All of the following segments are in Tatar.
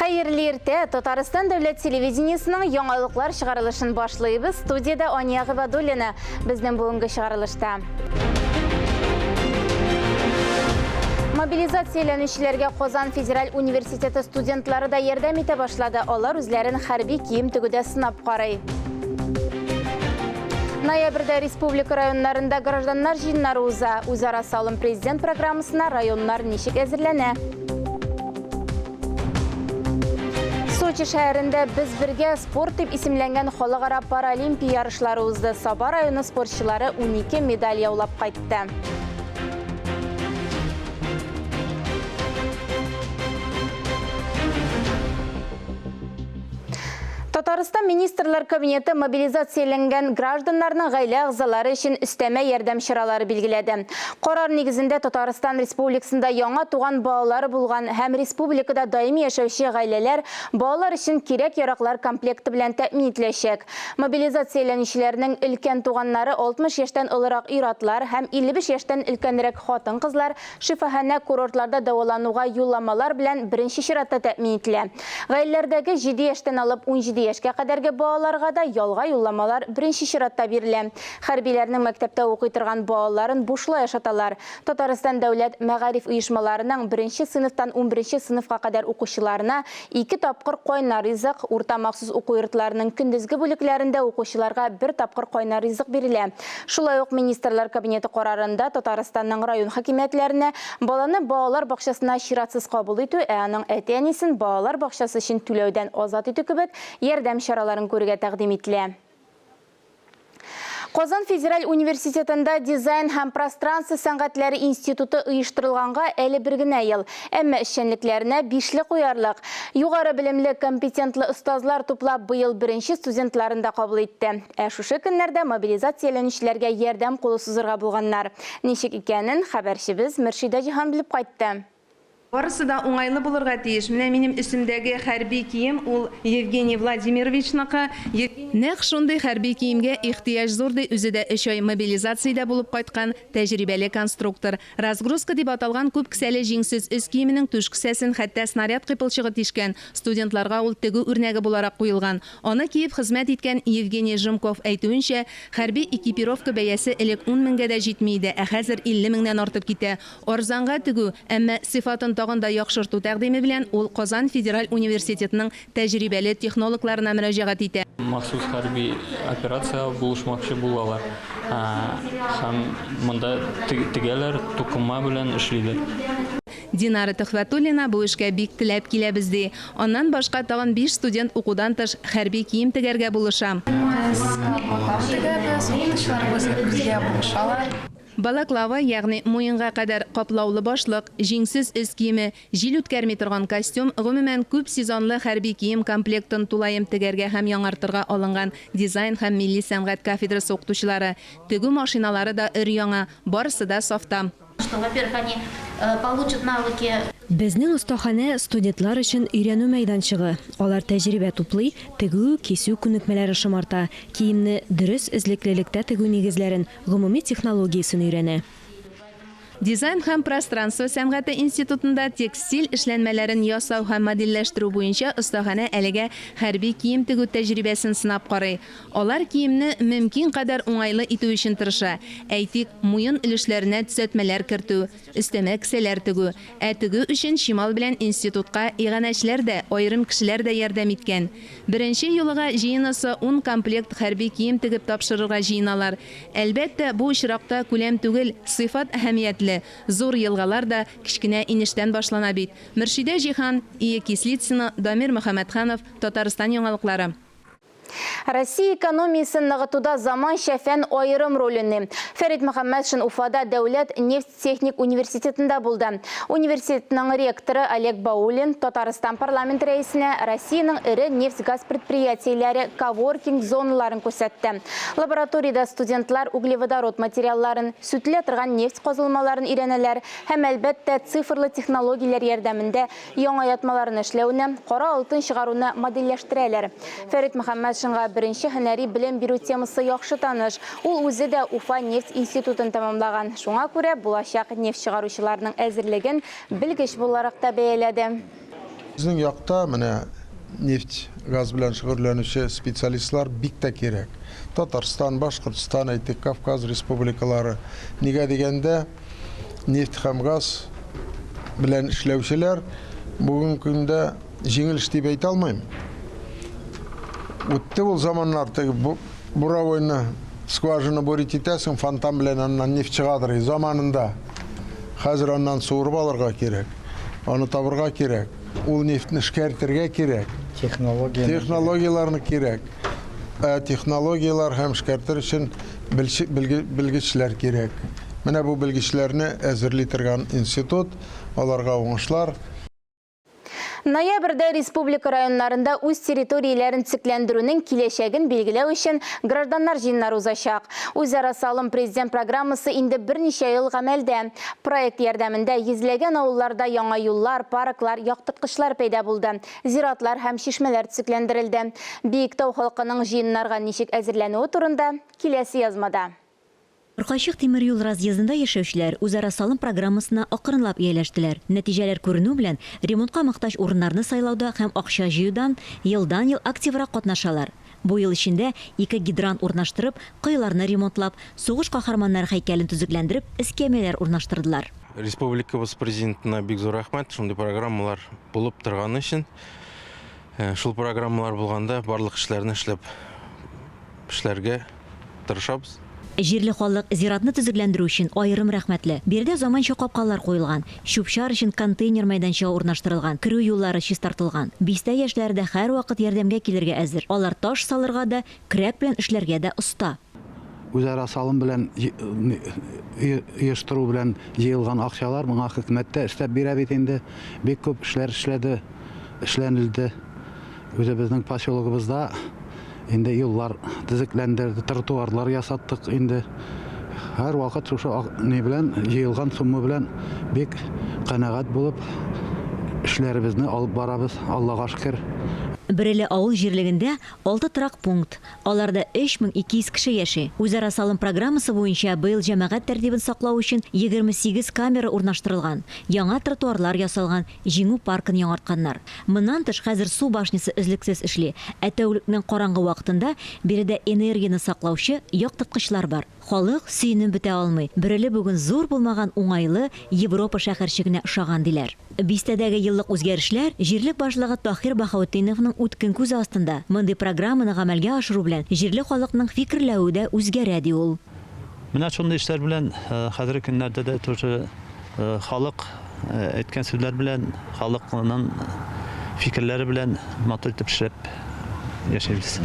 Хәерле иртә! Татарстан дәүләт телевидениесының яңалыклар чыгарылышын башлыйбыз. Студиядә Ания Гыйбадуллина. Безнең бүгенге чыгарылышта. Мобилизацияләнүчеләргә Казан федераль университеты студентлары да ярдәм итә башлады. Алар үзләрен хәрби кием тегүдә сынап карый. Ноябрьдә республика районнарында гражданнар җыеннары уза. Үзара салым президент программасына районнар ничек әзерләнә? Сочи шәһәрендә Без бергә спорт дип исемләнгән халыкара паралимпия ярышлары узды. Саба районы спортчылары 12 медаль яулап кайтты. Татарстан Министрлар Кабинеты мобилизацияләнгән гражданнарның гаилә әгъзалары өчен өстәмә ярдәм чаралары билгеләде. Карар нигезендә Татарстан Республикасында яңа туган балалары булган һәм республикада даими яшәүче гаиләләр балалар өчен кирәк-яраклар комплекты белән тәэмин ителәчәк. Мобилизацияләнүчеләрнең өлкән туганнары 60 яшьтән олырак ир-атлар һәм 55 яшьтән өлкәнрәк хатын-кызлар Шифаханә-курортларда дәвалануга юлламалар белән беренче чиратта тәэмин ителә. Гаиләләрдәге җиде яшьтән алып 17 яшькә кадәрге балаларга да ялга юлламалар беренче чиратта бирелә. Хәрбиләрнең мәктәптә укый торган балаларын бушлай ашаталар. Татарстан дәүләт мәгариф оешмаларының беренче сыйныфтан унберенче сыйныфка кадәр укучыларына ике тапкыр кайнар ризык, урта махсус уку йортларының көндезге бүлекләрендә укучыларга бер тапкыр кайнар ризык бирелә. Шулай ук Министрлар Кабинеты карарында Татарстанның район хакимиятләренә баланы балалар бакчасына чиратсыз кабул итү, ә аның әти-әнисен балалар бакчасы өчен түләүдән азат итү кебек ярдәм чараларын күрергә тәкъдим ителә. Казан федераль университетында дизайн һәм пространство сәнгатьләре институты оештырылганга әле бер генә ел. Әмма эшчәнлекләренә бишле куярлык. Югары белемле, компетентлы остазлар туплап, быел беренче студентларын да кабул итте. Ә шушы көннәрдә мобилизацияләнүчеләргә ярдәм кулы сузырга булганнар. Ничек икәнен хәбәрчебез Мөршидә Җиһан белеп кайтты. Барысы да уңайлы булырга тиеш. Менә минем өстемдәге хәрби кием, ул Евгений Владимировичныкы. Евгений. Нәкъ шундый хәрби киемгә ихтыяҗ зур, ди үзе дә өч ай мобилизациядә булып кайткан тәҗрибәле конструктор. Разгрузка дип аталган күп кесәле җиңсез өс киеменең түш кесәсен хәтта снаряд кыйпылчыгы тишкән, студентларга ул тегү үрнәге буларак куелган. Аны киеп хезмәт иткән Евгений Жемков әйтүенчә, хәрби экипировка бәясе элек ун меңгә дә җитми иде, ә хәзер 50 меңнән артып китә. Арзанга тегү, әмма сыйфатын тагын да яхшырту тәкъдиме белән ул Казан федераль университетының тәҗрибәле технологларына мөрәҗәгать итә. Махсус хәрби операциягә булышмакчы булалар һәм монда тегәләр, тукыма белән эшлиләр. Динара Төхвәтуллина бу эшкә бик теләп киләбез, ди. Аннан башка тагын биш студент укудан тыш хәрби кием тегәргә булыша. Без матап тегәбез, укытучыларыбыз безгә булышалар. Балаклава, ягъни муенга кадәр каплаулы башлык, җиңсез өс киеме, җил үткәрми торган костюм, гомумән, күп сезонлы хәрби кием комплектын тулаем тегәргә һәм яңартырга алынган дизайн һәм милли сәнгать кафедрасы укытучылары. Тегү машиналары да өр-яңа, барысы да сафта. Что, во-первых, они получат навыки. Безнең остаханә, студентлар өчен өйрәнү мәйданчыгы. Алар тәҗрибә туплый, тегү, кисү күнекмәләре шомарта, киемне дөрес эзлеклелектә тегү нигезләрен, гомуми технологиясен өйрәнә. Дизайн һәм пространство сәнгате институтында текстиль эшләнмәләрен ясау һәм модельләштерү буенча остаханә әлегә хәрби кием тегү тәҗрибәсен сынап карый. Алар киемне мөмкин кадәр уңайлы итү өчен тырыша. Әйтик, муен өлешләренә төзәтмәләр кертү, өстәмә кесәләр тегү. Ә тегү өчен чимал белән институтка иганәчеләр дә, аерым кешеләр дә ярдәм иткән. Беренче юлыга җыенысы ун комплект хәрби кием тегеп тапшырырга җыеналар. Әлбәттә, бу очракта күләм түгел, сыйфат әһәмиятле. Зур елгалар да кечкенә инештән башлана бит. Мөршидә Җиһан, Ия Кислицына, Дамир Мөхәммәтханов, Татарстан яңалыклары. Россия экономиясен ныгытуда заманча фән аерым роль уйный. Фәрит Мөхәммәтшин Уфада дәүләт нефть техник университетында булды. Университетның ректоры Олег Баулин Татарстан парламент рәисенә Россиянең эре нефть-газ предприятиеләре коворкинг зоналарын күрсәтте. Лабораториядә студентлар углеводород материалларын, сүтелә торган нефть казылмаларын өйрәнәләр һәм, әлбәттә, цифрлы технологияләр ярдәмендә Яңа ятмаларны эшләүне, кара алтын чыгаруны модельләштерәләр. Фәрит Мөхәммәтшинга беренче һөнәри белем бирү темасы яхшы таныш. Ул үзе дә Уфа нефть институтын тәмамлаган. Шуңа күрә булачак нефть чыгаручыларның әзерлеген белгеч буларак та бәяләде. Безнең якта менә нефть, газ белән шөгыльләнүче специалистлар бик тә кирәк. Татарстан, Башкортстан, әйтик, Кавказ республикалары. Нигә дигәндә, нефть һәм газ белән эшләүчеләр бүгенге көндә җиңел эш дип әйтә алмыйм. Үтте ул заманнар, теге буровойны, скважина бурить итәсең, фонтан белән аннан нефть чыгадыр заманында. Хәзер аннан суырып алырга кирәк, аны табырга кирәк, ул нефтьне эшкәртергә кирәк. Технология. Технологияләрне кирәк. Ә технологияләр һәм эшкәртер өчен белгечләр кирәк. Менә бу белгечләрне әзерли торган институт, аларга уңышлар. Ноябрьдә республика районнарында үз территорияләрен төзекләндерүнең киләчәген билгеләү өчен гражданнар җыеннары узачак. Үзара салым президент программасы инде берничә ел гамәлдә. Проект ярдәмендә йөзләгән авылларда яңа юллар, парклар, яктырткычлар пәйда булды, зиратлар һәм чишмәләр төзекләндерелде. Биектау халкының җыеннарга ничек әзерләнүе турында киләсе язмада. Коркачык тимер юл разъездында яшәүчеләр үзара салым программасына акрынлап ияләштеләр. Нәтиҗәләр күренү белән, ремонтка мохтаҗ урыннарны сайлауда һәм акча җыюдан елдан-ел активрак катнашалар. Бу ел эчендә ике гидрант урнаштырып, коеларны ремонтлап, сугыш каһарманнары һәйкәлен төзекләндереп, эскәмияләр урнаштырдылар. Республикабыз Президентына бик зур рәхмәт, шундый программалар булып торганы өчен. Шул программалар булганда барлык эшләрне эшләп эшләргә тырышабыз. Җирле халык зиратны төзекләндерү өчен аерым рәхмәтле. Биредә заманча капкалар куелган, чүп-чар өчен контейнер мәйданчыгы урнаштырылган, керү юллары чистартылган. Бистә яшьләре дә һәрвакыт ярдәмгә килергә әзер. Алар таш салырга да, көрәк белән эшләргә дә оста. Үзара салым белән оештыру белән җыелган акчалар моңа хөкүмәт тә өстәп бирә бит инде. Бик күп эшләр эшләде, эшләнелде. Үзебезнең поселогыбызда инде юллар төзекләндерде, тротуарлар ясаттык инде. Һәрвакыт шушы ни белән, җыелган сумма белән бик канәгать булып эшләребезне алып барабыз, Аллага шөкер. Бөреле авыл җирлегендә алты торак пункт, аларда 3200 кеше яши. Үзара салым программасы буенча быел җәмәгать тәртибен саклау өчен 28 камера урнаштырылган, яңа тротуарлар ясалган, Җиңү паркын яңартканнар. Моннан тыш, хәзер су башнясы өзлексез эшли, ә тәүлекнең караңгы вакытында биредә энергияне саклаучы яктырткычлар бар. Халык сөенеп бетә алмый, Бөреле бүген зур булмаган уңайлы Европа шәһәрчегенә ошаган, диләр. Бистәдәге еллык үзгәрешләр җирлек башлыгы Таһир Баһаутдиновның үткен күзе астында. Мондый программаны гамәлгә ашыру белән җирле халыкның фикерләве дә үзгәрә, ди ул. Менә шундый эшләр белән хәзерге көннәрдә дә тоже халык әйткән сүзләр белән, халыкның фикерләре белән матур итеп эшләп яшәйбез.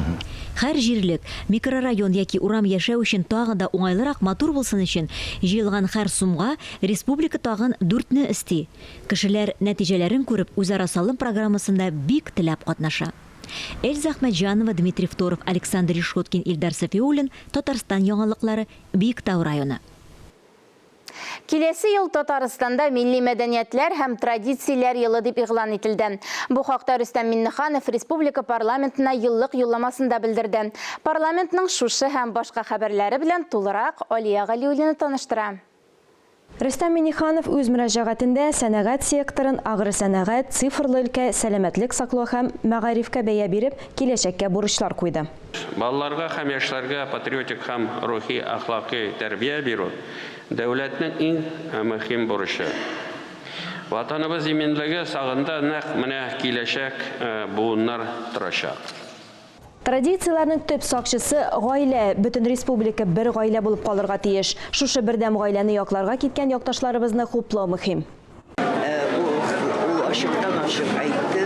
Һәр җирлек, микрорайон яки урам яшәү өчен тагын да уңайлырак, матур булсын өчен җыелган һәр сумга республика тагын дүртне өсти. Кешеләр, нәтиҗәләрен күреп, үзара салым программасында бик теләп катнаша. Эльза Әхмәтҗанова, Дмитрий Второв, Александр Решеткин, Илдар Сафиуллин, Татарстан яңалыклары, Биектау районы. Киләсе ел Татарстанда милли мәдәниятләр һәм традицияләр елы дип игълан ителде. Бу хакта Рөстәм Миңнеханов республика парламентына еллык юлламасында белдерде. Парламентның шушы һәм башка хәбәрләре белән тулырак Алия Галиуллина таныштыра. Рөстәм Миңнеханов үз мөрәҗәгатендә сәнәгать секторын, агросәнәгать, цифрлы өлкә, сәламәтлек саклау һәм мәгарифкә бәя биреп, киләчәккә бурычлар куйды. Балаларга һәм яшьләргә патриотик һәм рухи-әхлакый тәрбия бирү, дәүләтнең иң мөһим бурычы. Ватаныбыз иминлеге сагында нәкъ менә киләчәк буыннар торачак. Традицияләрнең төп сакчысы, гаилә. Бөтен республика бер гаилә булып калырга тиеш. Шушы бердәм гаиләне якларга киткән якташларыбызны хуплау мөһим. Ул ачыктан-ачык әйтте,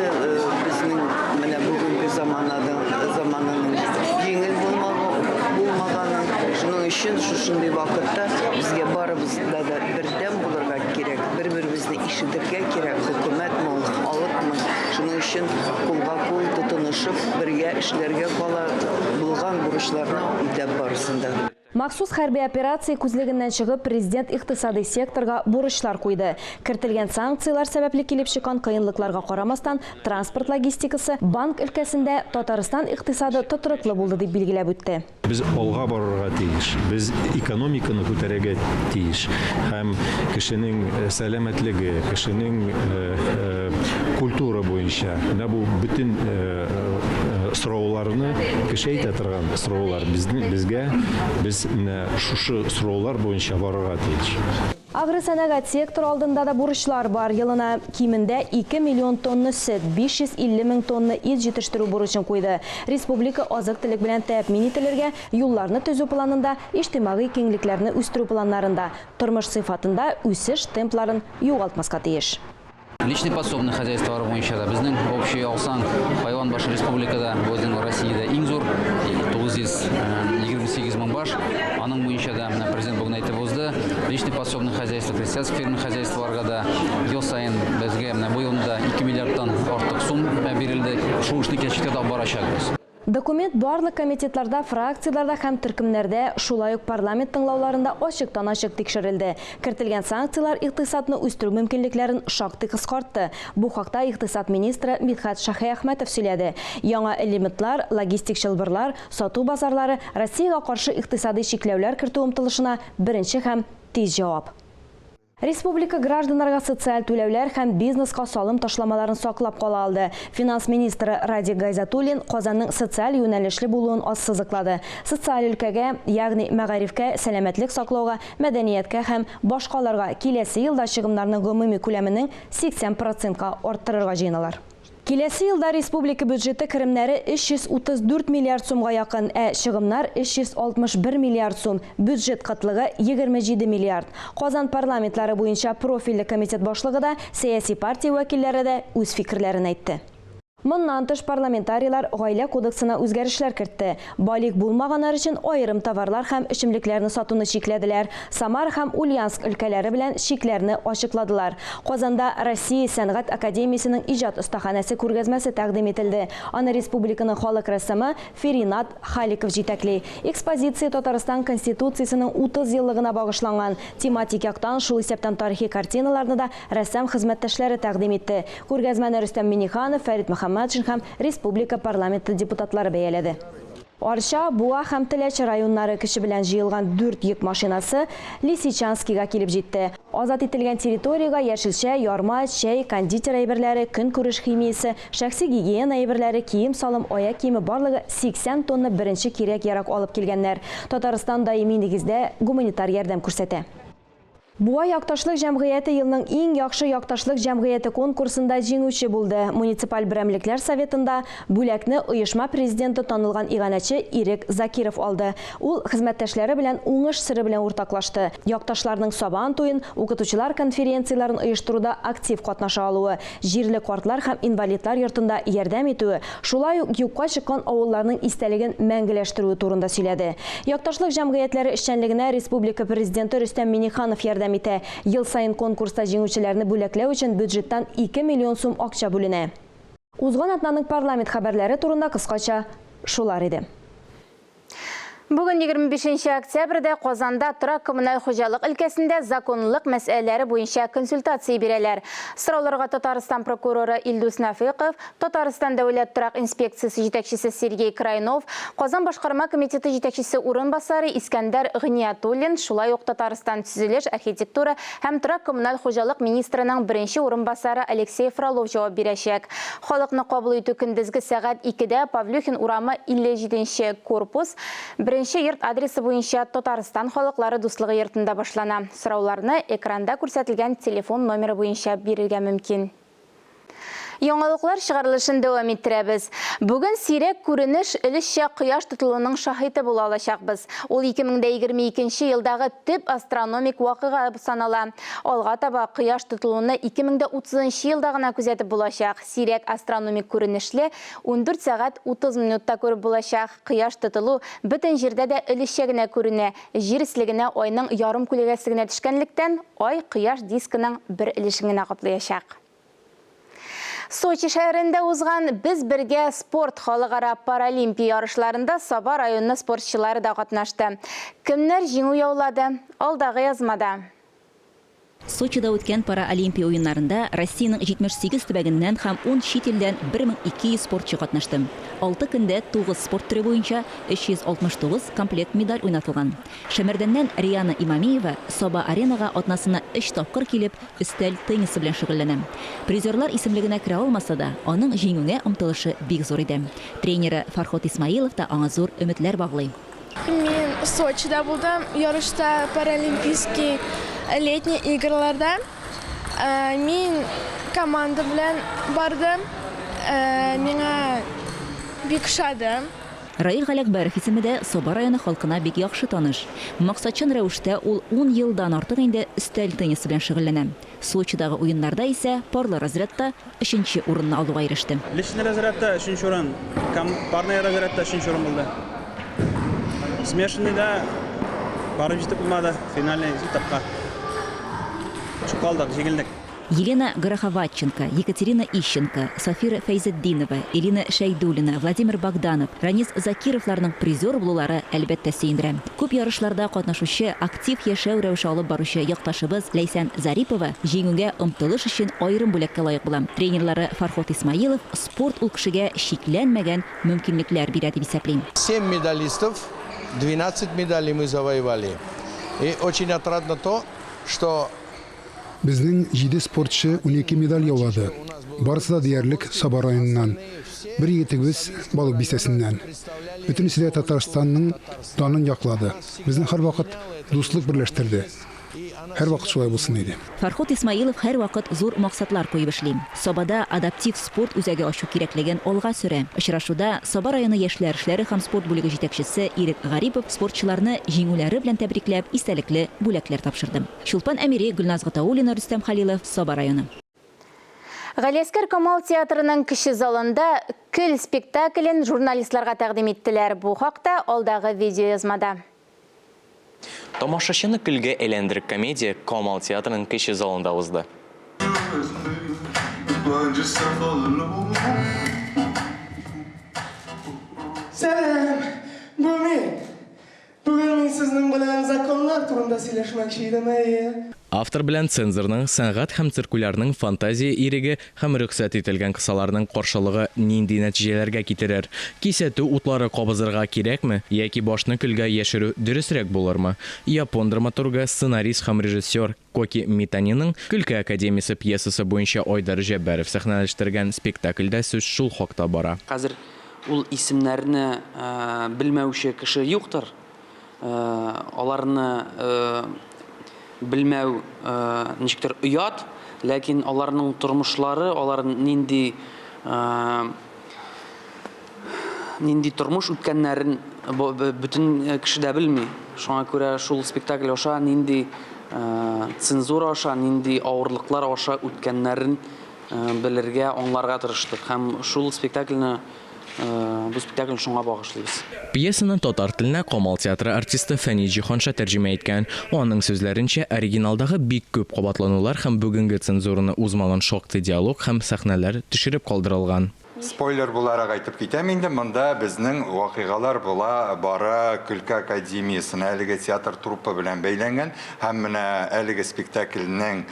безнең менә бүгенге замананың замананың җиңел булмаганын. Шуның өчен шушындый вакытта безгә барыбызга да бердәм булырга кирәк, бер-беребезне ишетергә кирәк, хөкүмәтме ул, халыкмы. Шуның өчен кулга-кул тотынышып, бергә эшләргә кала, булган бурычларны үтәп барысын да. Махсус хәрби операция күзлегеннән чыгып, Президент икътисадый секторга бурычлар куйды. Кертелгән санкцияләр сәбәпле килеп чыккан кыенлыкларга карамастан, транспорт логистикасы, банк өлкәсендә Татарстан икътисады тотрыклы булды, дип билгеләп үтте. Без алга барырга тиеш, без экономиканы күтәрергә тиеш һәм кешенең сәламәтлеге, кешенең культура буенча. буенча. Менә бу бөтен сорауларны кеше әйтә торган сораулар безне безгә без менә шушы сораулар буенча барырга тиеш. Агросәнәгать секторы алдында да бурычлар бар. Елына кимендә 2 миллион тонна сөт, 550 мең тонна ит җитештерү бурычын куйды. Республика азык-төлек белән тәэмин ителергә, юлларны төзү планында, иҗтимагый киңлекләрне үстерү планнарында, тормыш сыйфатында үсеш темпларын югалтмаска тиеш. Личный подсобный хозяйстволар буенча да безнең общий алсаң, хайван башы республикада, безнең Россиядә иң зур 928 мең баш. Аның буенча да менә президент бүген әйтеп узды, личный подсобный хозяйство, крестьянский фермер хозяйстволарга да ел саен безгә менә бу елны да 2 миллиардтан артык сум бирелде. Шул эшне киләчәктә дә алып барачакбыз. Документ барлык комитетларда, фракцияләрдә һәм төркемнәрдә, шулай ук парламент тыңлауларында ачыктан-ачык тикшерелде. Кертелгән санкцияләр икътисадны үстерү мөмкинлекләрен шактый кыскартты. Бу хакта икътисад министры Мидхәт Шаһиәхмәтов сөйләде. Яңа элементлар, логистик чылбырлар, сату базарлары Россиягә каршы икътисадый чикләүләр кертү омтылышына беренче һәм тиз җавап. Республика гражданнарга социаль түләүләр һәм бизнеска салым ташламаларын саклап кала алды. Финанс министры Радик Гайзатуллин Казанның социаль юнәлешле булуын ассызыклады. Социаль өлкәгә, ягъни мәгарифкә, сәламәтлек саклауга, мәдәнияткә һәм башкаларга киләсе елда чыгымнарның гомуми күләменең 80 процентка арттырырга җыеналар. Киләсе елда республика бюджеты керемнәре 334 миллиард сумга якын, ә чыгымнар 361 миллиард сум, бюджет кытлыгы 27 миллиард. Казан парламентлары буенча профильле комитет башлыгы да, сәяси партия вәкилләре дә үз фикерләрен әйтте. Моннан тыш, парламентарийлар Гаилә кодексына үзгәрешләр кертте. Балигъ булмаганнар өчен аерым товарлар һәм эчемлекләрне сатуны чикләделәр, Самара һәм Ульяновск өлкәләре белән чикләрне ачыкладылар. Казанда Россия сәнгать академиясенең иҗат остаханәсе күргәзмәсе тәкъдим ителде. Аны республиканың халык рәссамы Феринат Халиков җитәкли. Экспозиция Татарстан Конституциясенең 30 еллыгына багышланган. Тематик яктан, шул исәптән тарихи картиналарны да рәссам хезмәттәшләре тәкъдим итте. Күргәзмәне Рөстәм Миңнеханов, Фәрит Мөхәммәтшин һәм республика парламенты депутатлары бәяләде. Арча, Буа һәм Теләче районнары көче белән җыелган дүрт йөк машинасы Лисичанскига килеп җитте. Азат ителгән территориягә яшелчә, ярма, чәй, кондитер әйберләре, көнкүреш химиясе, шәхси гигиена әйберләре, кием-салым, аяк киеме барлыгы 80 тонна беренче кирәк-ярак алып килгәннәр. Татарстан даими нигездә гуманитар ярдәм күрсәтә. Буа якташлык җәмгыяте елның иң яхшы якташлык җәмгыяте конкурсында җиңүче булды. Муниципаль берәмлекләр советында бүләкне оешма президенты танылган иганәче Ирек Закиров алды. Ул хезмәттәшләре белән уңыш сере белән уртаклашты. Якташларның Сабан туен, укытучылар конференцияләрен оештыруда актив катнаша алуы, җирле картлар һәм инвалидлар йортында ярдәм итүе, шулай ук юкка чыккан авылларның истәлеген мәңгеләштерүе турында сөйләде. Якташлык җәмгыятьләре эшчәнлегенә республика Президенты Рөстәм Миңнеханов ярдәм итә. Ел саен конкурста җиңүчеләрне бүләкләү өчен бюджеттан 2 миллион сум акча бүленә. Узган атнаның парламент хәбәрләре турында кыскача шулар иде. Бүген 25 октябрьдә Казанда торак-коммуналь хуҗалык өлкәсендә законлылык мәсьәләләре буенча консультация бирәләр. Сорауларга Татарстан прокуроры Илдус Нәфыйков, Татарстан дәүләт торак инспекциясе җитәкчесе Сергей Крайнов, Казан башкарма комитеты җитәкчесе урынбасары Искәндәр Гыйниятуллин, шулай ук Татарстан төзелеш, архитектура һәм торак-коммуналь хуҗалык министрының беренче урынбасары Алексей Фролов җавап бирәчәк. Халыкны кабул итү көндезге сәгать икедә Павлюхин урамы 57 нче корпус, беренче йорт адресы буенча Татарстан халыклары дуслыгы йортында башлана. Сорауларны экранда күрсәтелгән телефон номеры буенча бирергә мөмкин. Яңалыклар чыгарылышын дәвам иттерәбез. Бүген сирәк күренеш өлешчә кояш тотылуның шаһиты була алачакбыз. Ул 2022 нче елдагы төп астрономик вакыйга санала. Алга таба кояш тотылуны 2030 нчы елда гына күзәтеп булачак. Сирәк астрономик күренешле 14 сәгать 30 минутта күреп булачак. Кояш тотылу бөтен җирдә дә өлешчә генә күренә. Җир өслегенә айның ярым күләгәсе генә төшкәнлектән, ай кояш дискының бер өлешен генә каплаячак. Сочи шәһәрендә узган Без бергә спорт халыкара паралимпия ярышларында Саба районы спортчылары да катнашты. Кемнәр җиңү яулады? Алдагы язмада. Сочида үткән Параолимпия уеннарында Россиянең 78 төбәгеннән һәм ун чит илдән 1200 спортчы катнашты. Алты көндә тугыз спорт төре буенча 369 комплект медаль уйнатылган. Шәмәрдәннән Риана Имамиева Саба-Аренага атнасына өч тапкыр килеп, өстәл теннисы белән шөгыльләнә. Призерлар исемлегенә керә алмаса да, аның җиңүгә омтылышы бик зур иде. Тренеры Фарход Исмаилов та аңа зур өметләр баглый. Мин Сочида булдым, ярышта Паралимпийский летний играларда. Мин команда белән бардым. Миңа бик ошады. Раил Галәкбәров исеме дә Саба районы халкына бик яхшы таныш. Максатчан рәвештә ул ун елдан артык инде өстәл теннисы белән шөгыльләнә. Сочидагы уеннарда исә парлы разрядта өченче урынны алуга иреште. Личный разрядта өченче урын, парный разрядта өченче урын булды. Смешанныйда барып җитеп булмады, финальный этапка төшеп калдык, җиңелдек. Елена Гороховатченко, Екатерина Ищенко, Сафира Фәйзетдинова, Элина Шәйдуллина, Владимир Богданов, Ранис Закировларның призер булулары, әлбәттә, сөендерә. Күп ярышларда катнашучы, актив яшәү рәвеше алып баручы якташыбыз Ләйсән Зарипова җиңүгә омтылыш өчен аерым бүләккә лаек була. Тренерлары Фарход Исмаилов спорт ул кешегә чикләнмәгән мөмкинлекләр бирә дип исәпли. Семь медалистов, 12 медалей мы завоевали. И очень отрадно то, что Безнең җиде спортчы 12 медаль яулады. Барысы да диярлек Саба районыннан. Бер егетебез Балык Бистәсеннән. Бөтенесе дә Татарстанның данын яклады. Безне һәрвакыт дуслык берләштерде. Һәрвакыт шулай булсын иде. Фарход Исмаилов һәрвакыт зур максатлар куеп эшли. Сабада адаптив спорт үзәге ачу кирәклеген алга сөрә. Очрашуда Саба районы яшьләр эшләре һәм спорт бүлеге җитәкчесе Ирек Гарипов спортчыларны җиңүләре белән тәбрикләп, истәлекле бүләкләр тапшырды. Чулпан Әмири, Гөлназ Гатауллина, Рөстәм Хәлилов, Саба районы. Галиәскәр Камал театрының кече залында Көл спектаклен журналистларга тәкъдим иттеләр. Бу хакта алдагы видеоязмада. Тамашачыны көлгә әйләндерек комедия Камал театрының кече залында узды. Сәлам! Бу мин. Бүген мин сезнең белән законнар турында сөйләшмәкче идем, әйе. Автор белән цензорның, сәнгать һәм циркулярның фантазия иреге һәм рөхсәт ителгән кысаларның каршылыгы нинди нәтиҗәләргә китерер? Кисәтү утлары кабызырга кирәкме яки башны көлгә яшерү дөресрәк булырмы? Япон драматургы, сценарист һәм режиссер Коки Митаниның Көлке академиясе пьесасы буенча Айдар Җәббаров сәхнәләштергән спектакльдә сүз шул хакта бара. Хәзер ул исемнәрне белмәүче кеше юктыр. Аларны белмәү ничектер оят, ләкин аларның тормышлары, алар нинди нинди тормыш үткәннәрен бөтен кеше дә белми. Шуңа күрә шул спектакль аша нинди цензура аша, нинди авырлыклар аша үткәннәрен белергә, аңларга тырыштык һәм шул спектакльне, бу спектакльне шуңа багышлыйбыз. Пьесаны татар теленә Камал театры артисты Фәнис Җиһанша тәрҗемә иткән. Аның сүзләренчә, оригиналдагы бик күп кабатланулар һәм бүгенге цензураны узмаган шактый диалог һәм сәхнәләр төшереп калдырылган. Спойлер буларак әйтеп китәм инде, монда безнең вакыйгалар була бара Көлке академиясенә әлеге театр труппа белән бәйләнгән һәм менә әлеге спектакльнең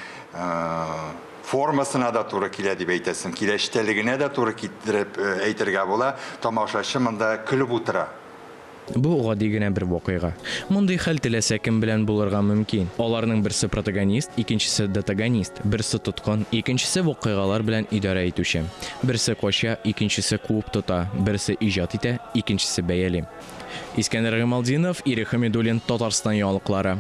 формасына да туры килә дип әйтәсем килә, эчтәлегенә дә туры китереп әйтергә була, тамашачы монда көлеп утыра. Бу гади генә бер вакыйга. Мондый хәл теләсә кем белән булырга мөмкин. Аларның берсе протагонист, икенчесе датагонист, берсе тоткын, икенчесе вакыйгалар белән идарә итүче. Берсе кача, икенчесе куып тота, берсе иҗат итә, икенчесе бәяли. Искәндәр Гыймалтдинов, Ирек Хәмидуллин, Татарстан яңалыклары.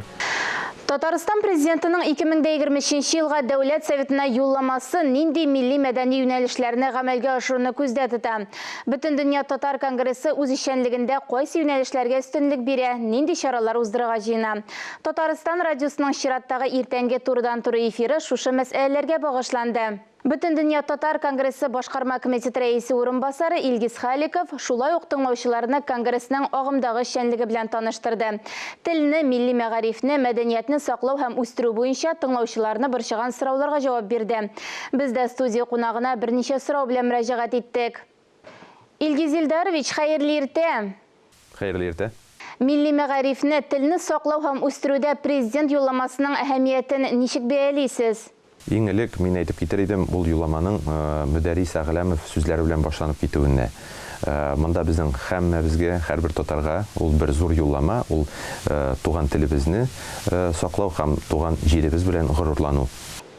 Татарстан Президентының 2023 елга Дәүләт Советына юлламасы нинди милли-мәдәни юнәлешләрне гамәлгә ашыруны күздә тота? Бөтендөнья татар конгрессы үз эшчәнлегендә кайсы юнәлешләргә өстенлек бирә, нинди чаралар уздырырга җыена? Татарстан радиосының чираттагы иртәнге турыдан-туры эфиры шушы мәсьәләләргә багышланды. Бөтендөнья татар конгрессы башкарма комитет рәисе урынбасары Илгиз Халиков шулай ук тыңлаучыларны конгрессның агымдагы эшчәнлеге белән таныштырды. Телне, милли мәгарифне, мәдәниятне саклау һәм үстерү буенча тыңлаучыларны борчыган сорауларга җавап бирде. Без дә студия кунагына берничә сорау белән мөрәҗәгать иттек. Илгиз Илдарович, хәерле иртә! Хәерле иртә! Милли мәгарифне, телне саклау һәм үстерүдә Президент Юлламасының әһәмиятен ничек бәялисез? Иң элек мин әйтеп китер идем, ул юлламаның Мөдәррис Әгъләмов сүзләре белән башланып китүенә. Монда безнең һәммәбезгә, һәрбер татарга ул бер зур юллама, ул туган телебезне саклау һәм туган җиребез белән горурлану.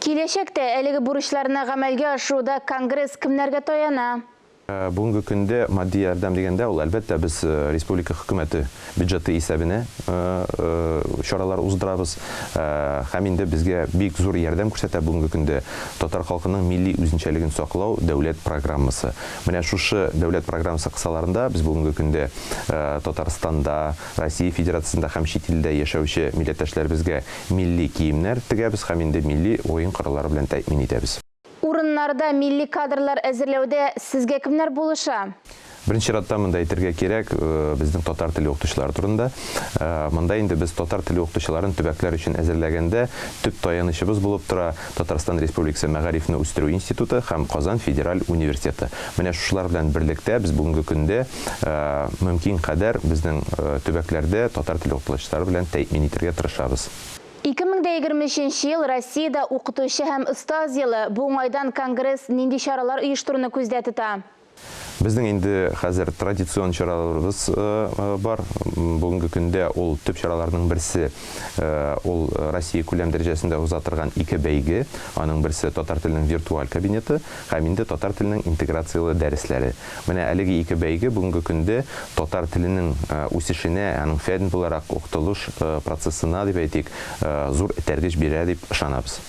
Киләчәктә әлеге бурычларны гамәлгә ашыруда Конгресс кемнәргә таяна? Бүгенге көндә матди ярдәм дигәндә, ул, әлбәттә, без республика хөкүмәте бюджеты исәбенә чаралар уздырабыз. Һәм инде безгә бик зур ярдәм күрсәтә бүгенге көндә татар халкының милли үзенчәлеген саклау дәүләт программасы. Менә шушы дәүләт программасы кысаларында без бүгенге көндә Татарстанда, Россия Федерациясендә һәм чит илдә яшәүче милләттәшләребезгә милли киемнәр тегәбез һәм инде милли уен кораллары белән тәэмин итәбез. Урыннарда милли кадрлар әзерләүдә сезгә кемнәр булыша? Беренче чиратта монда әйтергә кирәк, безнең татар теле укытучылары турында. Монда инде без татар теле укытучыларын төбәкләр өчен әзерләгәндә төп таянычыбыз булып тора Татарстан Республикасы Мәгарифне үстерү институты һәм Казан федераль университеты. Менә шушылар белән берлектә без бүгенге көндә мөмкин кадәр безнең төбәкләрдә татар теле укытучылары белән тәэмин итәргә тырышабыз. 2023 нче ел Россиядә Укытучы һәм остаз елы. Бу уңайдан конгресс нинди чаралар оештыруны күздә тота? Безнең инде хәзер традицион чараларыбыз бар. Бүгенге көндә ул төп чараларның берсе, ул Россия күләм дәрәҗәсендә уза торган ике бәйге. Аның берсе татар теленең виртуаль кабинеты һәм инде татар теленең интеграцияле дәресләре. Менә әлеге ике бәйге бүгенге көндә татар теленең үсешенә, аның фән буларак укытылыш процессына дип әйтик, зур этәргеч бирә дип ышанабыз.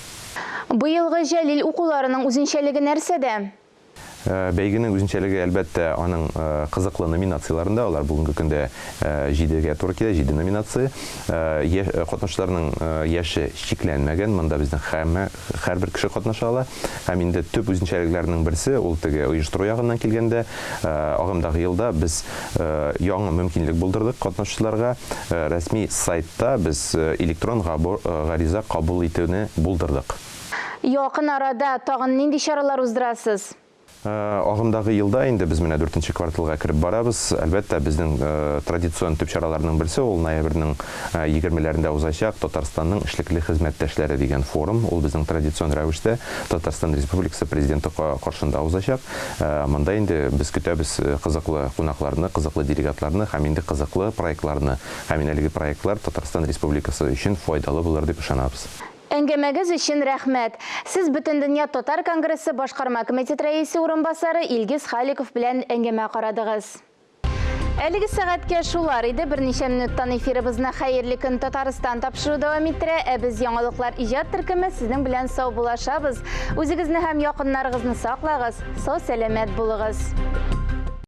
Быелгы Җәлил укуларының үзенчәлеге нәрсәдә? Бәйгенең үзенчәлеге, әлбәттә, аның кызыклы номинацияләрендә. Алар бүгенге көндә җидегә туры килә, җиде номинация. Катнашучыларның яше чикләнмәгән, монда безнең һәммә Һәрбер кеше катнаша ала. Һәм инде төп үзенчәлекләренең берсе, ул теге оештыру ягыннан килгәндә, агымдагы елда без яңа мөмкинлек булдырдык катнашучыларга. Рәсми сайтта без электрон гариза кабул итүне булдырдык. Якын арада тагын нинди чаралар уздырасыз? Агымдагы елда инде без менә дүртенче кварталга кереп барабыз. Әлбәттә, безнең традицион төп чараларның берсе ул ноябрьнең егермеләрендә узачак Татарстанның эшлекле хезмәттәшләре дигән форум. Ул безнең традицион рәвештә Татарстан Республикасы Президенты каршында узачак. Монда инде без көтәбез кызыклы кунакларны, кызыклы делегатларны һәм инде кызыклы проектларны. Һәм инде әлеге проектлар Татарстан Республикасы өчен файдалы булыр дип ышанабыз. Әңгәмәгез өчен рәхмәт. Сез Бөтендөнья татар конгрессы башкарма комитет рәисе урынбасары Илгиз Халиков белән әңгәмә карадыгыз. Әлеге сәгатькә шулар иде. Берничә минуттан эфирыбызны Хәерле көн, Татарстан тапшыруы дәвам иттерә. Ә без Яңалыклар иҗат төркеме сезнең белән саубуллашабыз. Үзегезне һәм якыннарыгызны саклагыз, сау-сәламәт булыгыз.